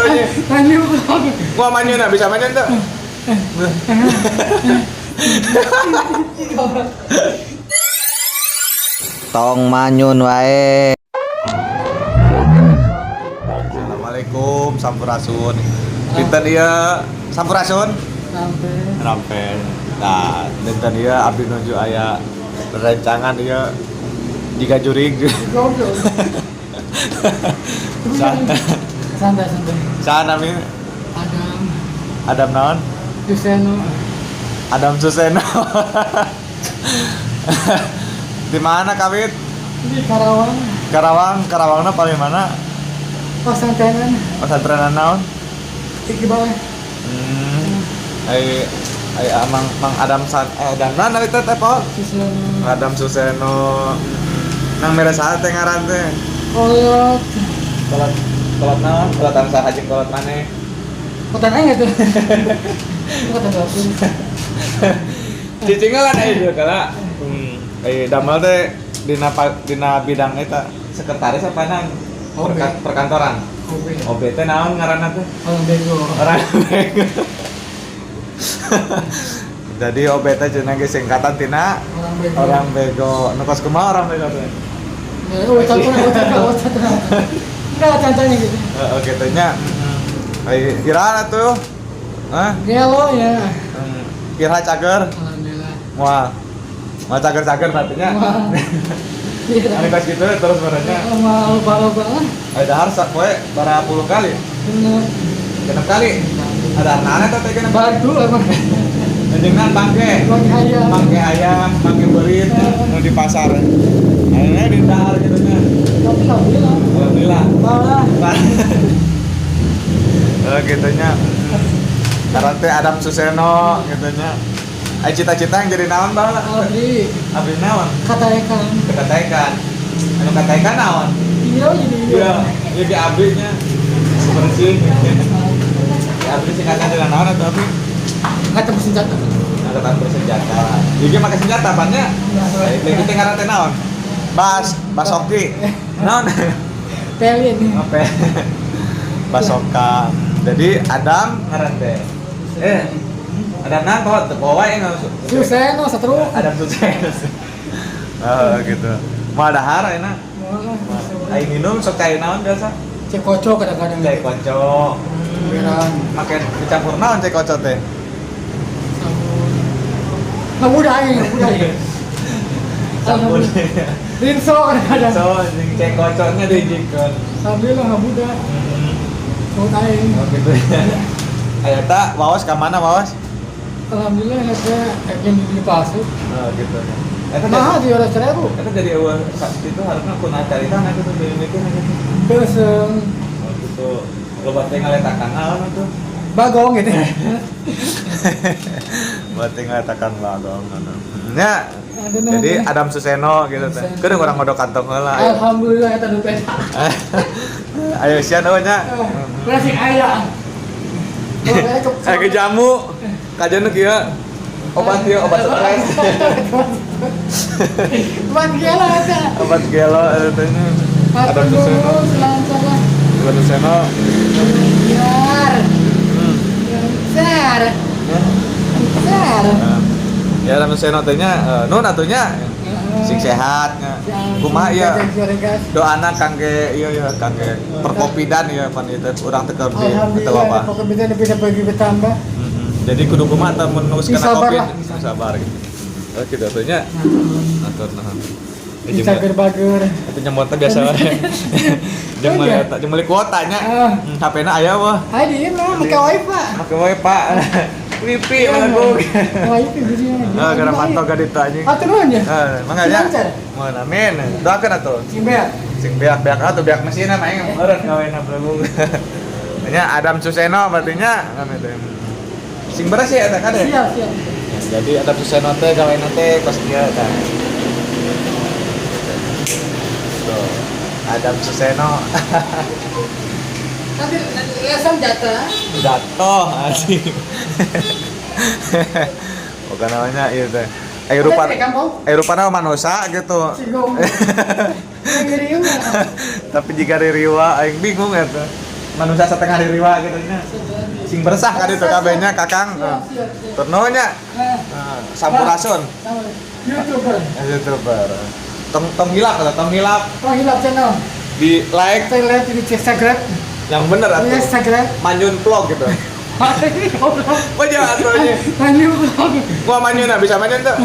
Anjing. Manyun. Gua manyun bisa manyun tuh. Tong manyun wae. Assalamualaikum, sampurasun. Dinten ieu sampurasun. Sampai. Rampe. Nah, dinten ieu abdi nuju aya rerencangan ieu jiga jurig. Goblok. Santai santai. Saha nami? Adam. Adam naon? Suseno. Adam Suseno. Di mana kawit? Di Karawang. Karawang, Karawangna paling mana? Pesantrenan. Pesantrenan naon? Iqbal. Ai ai Mang Mang Adam San eh Adam naon ari teh teh po? Suseno. Adam Suseno. Nang mere saha teh ngaran teh? Kolot. Kolot kolot naon? Kolotan saha jeung kolot maneh? Kotan aing itu. Kotan batu. Cicingna lah aya juga kala. Ai damel teh dina bidang eta sekretaris apa nang? OB. Perkantoran. OB. OB teh naon ngaranna teh? Orang bego. Orang bego. Jadi OB teh cenah ge singkatan tina Orang bego. orang bego. Nu kos kumaha orang bego teh? Ya, oh, contohnya, oh, contohnya, oh, contohnya. Enggak, contohnya gitu. Heeh, kitu nya. Ai iraha atuh? Hah? Gelo ya. Iraha cager? Alhamdulillah. Moal. Moal cager-cager berarti nya. Wah. Iya. Anu kos kitu terus baranya. Mau lupa-lupa lah. Ai dahar sapoe bara puluh kali. Bener. 6 kali. Ada naon eta teh genep kali? Batu emang. Anjeunna bangke. Bangke ayam. Bangke ayam, bangke beurit nu di pasar. Ayeuna di dahar kitu nya. Tapi alhamdulillah. Alhamdulillah. Parah. Eh gitu nya. Karena teh Adam Suseno gitu nya. Ai cita-cita yang jadi naon baheula? Abdi. Abdi naon? Kataekan. Kataekan. Anu kataekan naon? Iya jadi Iya, iya di abdi nya. Bersih. Di abdi singkatan dengan naon atau abdi? Kata bersenjata. Angkatan bersenjata. Ieu ge make senjata pan nya? Baik, teh ngaran teh naon? Bas, Basoki. Naon? Pelin. Apa? Basoka. Jadi Adam ngaran teh. Adam naon kok teu bawa ya Suseno setru. Adam Suseno. Oh, gitu. Mau dahar enak. Aing minum sok cai naon biasa? Cek kocok kadang-kadang. Cai kocok. Beran. Make dicampur naon cai kocok teh? Sabun. Nggak mudah ya, nggak mudah ya. Sabun. Rinso kadang-kadang. So, jeung cai kocoknya dijikeun. Sambil nggak mudah. Sebut aing. Oh gitu. Aya ta waos ka mana waos? Alhamdulillah saya yakin di palsu. Oh gitu. Eta Mahal sih orang 1.000. Eta jadi eueuh itu harusna kuna carita na gitu jadi mikir gitu. Terus Oh gitu. Loba teh ngaletakan naon atuh? bagong gitu. Loba teh ngaletakan bagong anu. Nya. Ada Jadi nanti. Adam Suseno gitu teh. Suseno. Keur urang ngodok kantong heula. Ayo. Alhamdulillah eta nu beda. Ayo sian eueuh nya. Berarti aya. Eh ke jamu. Kajian nu kieu. Obat ieu, obat stres. Obat gelo eta. Obat gelo eta teh. Adam Suseno. Lancar lah. Adam Suseno. Biar. Lancar. Lancar. Ya Adam Suseno teh nya nun atuh nya sing sehat nya. Kumaha ieu? Doana kangge ieu ya kangge perkopidan ya pan ieu teh urang teh keur di atau Alhamdulillah, apa. pokoknya lebih bagi bertambah. Jadi kudu kumaha teh mun geus kena Sabar covid lah. sabar gitu. Oh gitu atuh nya. Atur naon. Bisa gerbager. Itu nyemot teh biasa wae. Jeung meuli eta, jeung meuli kuota nya. Ah. HP-na aya wah. Hai di mah make wifi. Make wae Pak. Wifi lagu. Wifi bisinya. Ah, gara mantau ka ditu anjing. Ah, turun ya. Eh, mangga nya. Lancar. Mohon amin. Doakeun atuh. Sing beak. Sing beak-beak atuh beak mesin mah aing meureun gawena belagu. Nya Adam Suseno berarti nya anu teh. Sing beres ya eta kade. Siap, siap. Jadi Adam Suseno teh gawena teh kos kieu tah. Tuh, Adam Suseno Nanti lesam jatuh. jatuh anjing. Bukan namanya ieu teh. Ayo rupa Ada rekam, Pau? ayo rupana manusia gitu. Singgung. Tapi jika ririwa aing bingung eta. Manusia setengah diriwa gitu nya. Sing beresah kan itu kabehnya, Kakang. Siap, siap, siap. Turnuhun nya. Nah, Sampurasun. sama YouTuber. YouTuber. Tong tong hilap atau tong hilap Tong hilap channel. Di like. Saya lihat di Instagram. Yang bener Di atuh. Instagram. Manyun vlog gitu. Oh, jangan atuh aja. Manyun vlog. Gua manyun, nah, bisa manyun tuh.